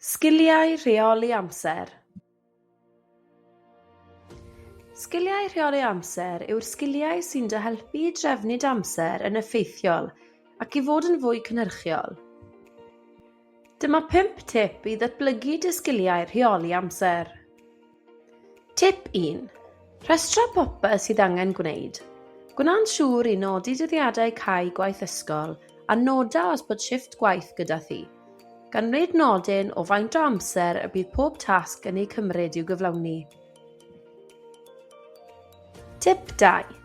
Sgiliau rheoli amser. Sgiliau rheoli amser yw'r sgiliau sy'n dy helpu i drefnu dy amser yn effeithiol ac i fod yn fwy cynhyrchiol. Dyma 5 tip i ddatblygu dy sgiliau rheoli amser. Tip 1. Rhestra popeth sydd angen gwneud. Gwna'n siŵr i nodi dyddiadau cau gwaith ysgol a noda os bod shifft gwaith gyda thi, gan wneud nodyn o faint o amser y bydd pob tasg yn eu cymryd i'w gyflawni. Tip 2.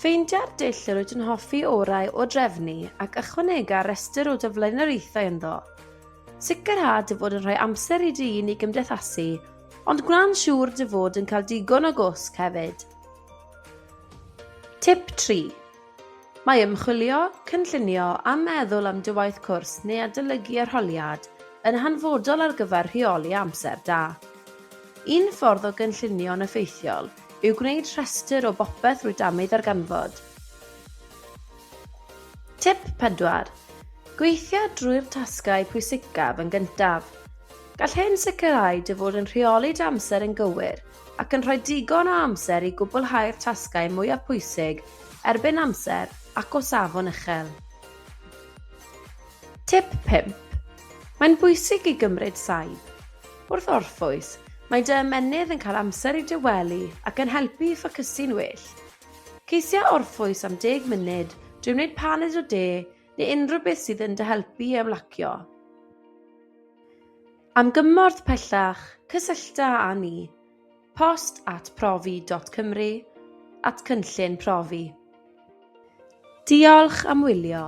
Ffeindia'r dull yr wyt yn hoffi orau o drefnu ac ychwanega restr o dy flaenoriaethau ynddo. Sicrha dy fod yn rhoi amser i dy hun i gymdeithasu, ond gwna'n siŵr dy fod yn cael digon o gwsg hefyd. Tip 3. Mae ymchwilio, cynllunio a meddwl am dy waith cwrs neu adolygu arholiad yn hanfodol ar gyfer rheoli amser da. Un ffordd o gynllunio'n effeithiol yw gwneud rhestr o bopeth rwyt am ei ddarganfod. Tip 4. Gweithia drwy'r tasgau pwysicaf yn gyntaf. Gall hyn sicrhau dy fod yn rheoli dy amser yn gywir ac yn rhoi digon o amser i gwblhau'r tasgau mwyaf pwysig erbyn amser ac o safon uchel. Tip 5. Mae'n bwysig i gymryd saib. Wrth orffwys, mae dy ymennydd yn cael amser i dawelu ac yn helpu i ffocysu'n well. Ceisia orffwys am deg munud drwy wneud paned o de neu unrhyw beth sydd yn dy helpu i ymlacio. Am gymorth pellach, cysyllta â ni. Post at profi dot cymru at cynllun profi. Diolch am wylio.